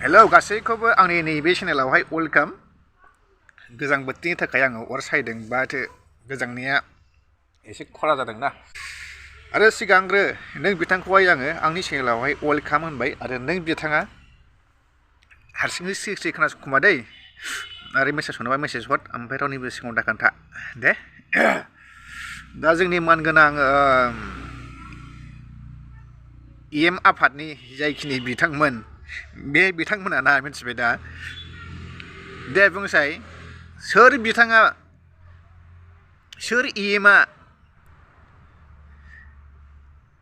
Hello गासैखौबो आंनि नैबे चेनेलावहाय वेलकाम। गोजां बोथोरनि थाखाय आङो अर सायदों बाथो गोजांनाया एसे खरा जादोंना। आरो सिगांग्रो नों बिथांखौहाय आङो आंनि चेनेलावहाय वेलकाम होनबाय आरो नों बिथाङा हारसिङै सिरि सिरि खोनासंखुमा दै। आरो मेसेज हरनोबा मेसेज हर, ओमफ्राय रावनिबो सिगाङाव दाखोन्था दे। दा जोंनि मानगोनां EM आफादनि जायखिनि बिथांमोन बे बिथांमोना ना मिथिबाय दा। दे बुंसाय सोर बिथाङा, सोर EMआ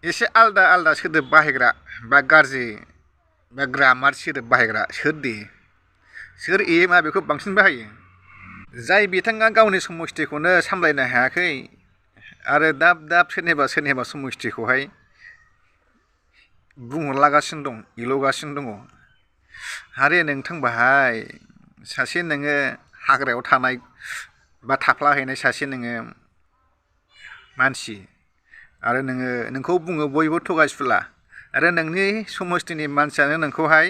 एसे आलदा आलदा सोदोब बाहायग्रा बा गाज्रि बा ग्रामार सोदोब बाहायग्रा सोर दे? सोर EMआ बेखौ बांसिन बाहायो? जाय बिथाङा गावनि समस्थिखौनो सामलायनो हायाखै आरो दाब दाब सोरनिबा समस्थिखौहाय बुंहरलागासिनो दं, एल'गासिनो दङ। आरे नोंथां बाहाय सासे नोङो हाग्रायाव थानाय बा थाफ्लाहैनाय सासे नोङो मानसि, आरो नोंखौ बुङो बयबो थगायसुला, आरो नोंनि समस्थिनि मानसियानो नोंखौहाय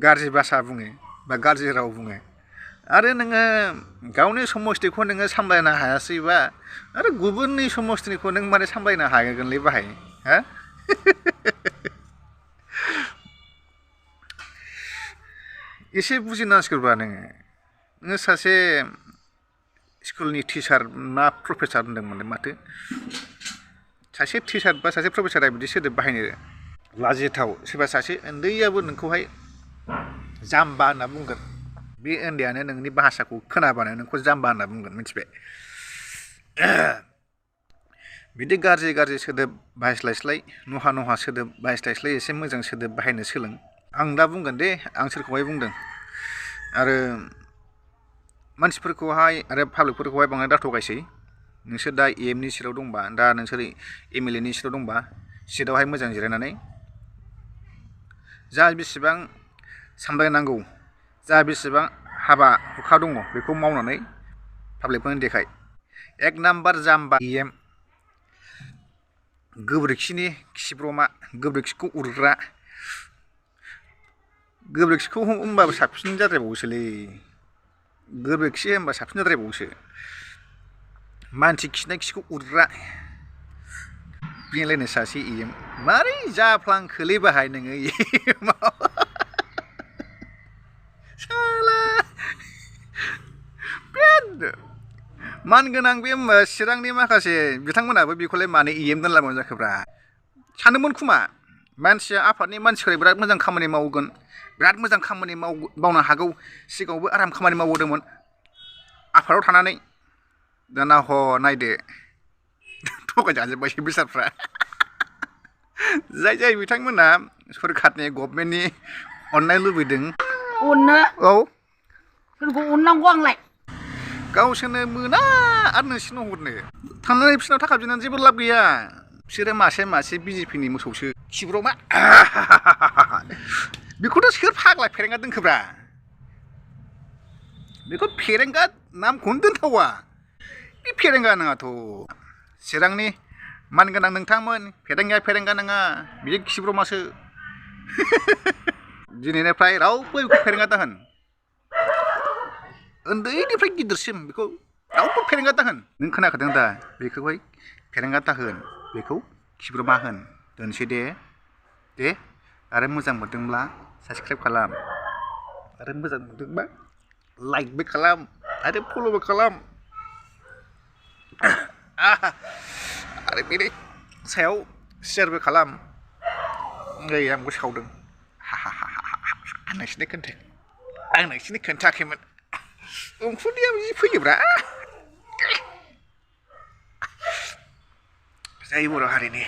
गाज्रि भाषा बुङो बा गाज्रि राव बुङो। आरो नोङो गावनि समस्थिखौ नोङो सामलायनो हायासैबा आरो गुबुननि समस्थिनिखौ नों मारै सामलायनो हागोनलै बाहाय, हा? एसे बुजिनांसिगौब्रा नोङो सासे स्कुलनि टिचार ना प्रफेसार होनदोंमोनलाय माथो। सासे टिचार बा सासे प्रफेसारा बिदि सोदोब बाहायनो लाजिथाव। सोरबा सासे उन्दैयाबो नोंखौहाय जाम्बा होनना बुंगोन। बे उन्दैयानो नोंनि भाषाखौ खोनाबानो नोंखौ जाम्बा होनना बुंगोन, मिथिबाय? बिदि गाज्रि सोदोब बाहायस्लायस्लाय, नहा सोदोब बाहायस्लायस्लाय एसे मोजां सोदोब बाहायनो सोलों। आं दा बुंगोन दे, आं सोरखौहाय बुंदों। आरो मानसिफोरखौहाय आरो पाब्लिकफोरखौहाय बांद्राय दाथगायसै। नोंसोर दा EMनि सिटआव दंबा, दा नोंसोर MLAनि सिटआव दंबा, सिटआवहाय मोजां जिरायनानै जा बेसेबां सामलायनांगौ, जा बेसेबां हाबा हुखा दङ बेखौ मावनानै पाब्लिकफोरनो देखाय। एक नाम्बार जाम्बा EM, गोबोरखिनि खिब्रमा, गोबोरखिखौ उरग्रा। गोबोरखिखौ होनबाबो साबसिन जाद्रायबावोसोलै, गोबोरखि होनबा साबसिन जाद्रायबावोसो। मानसि खिनाय खिखौ उरग्रा बेलायनो सासे EM। मारै जाफ्लांखोलै बाहाय नोङो EMआव? साला बे मानगोनां बे चिरांनि माखासे बिथांमोनाबो बेखौलाय मानो EM दोनलाबानो जाखोब्रा? सानोमोन खोमा मानसिया आफादनि मानसिफोरा बिराद मोजां खामानि मावगोन, बिराद मोजां खामानि मावनो हागौ, सिगाङावबो आराम खामानि मावबोदोंमोन आफादाव थानानै। दाना नायदो थगायजाजोब्बायसो बेसादफ्रा। जाय बिथांमोना सरखारनि गभर्नमेन्टनि अननाय लुबैदों, अननो औ सोरखौ अननांगौ आंलाय? गावसोरनो मोना आरो नोंसिनाव हरनो। थांनानै बिसोरनाव थाखा बिनानै जेबो लाब गैया। बिसोरो मासे BJPनि मोसौसो, खिब्रमा। बेखौथ' सोर फाग्ला फेरेंगा दोनखोब्रा? बेखौ फेरेंगा नामखौनो दोनथावा। बे फेरेंगा नङाथ'। चिरांनि मानगोनां नोंथांमोन, फेरेंगा नङा, बियो खिब्रमासो। दिनैनिफ्राय रावबो बेखौ फेरेंगा दाहोन, उन्दैनिफ्राय गिदिरसिम बेखौ रावबो फेरेंगा दाहोन। नों खोनाखादों दा? बेखौहाय फेरेंगा दाहोन, बेखौ खिब्रमा होन। दोनसै दे। आरो मोजां मोनदोंब्ला साबसक्राइब खालाम, आरो मोजां मोनदोंबा लाइकबो खालाम आरो फल'बो खालाम। आरो बेनि सायाव शेयारबो खालाम। नै आंबो सावदों। आं नोंसिनो खोन्थायाखैमोन। उखुन्दैया बिदि फैयोब्रा। जाय बर' हारिनि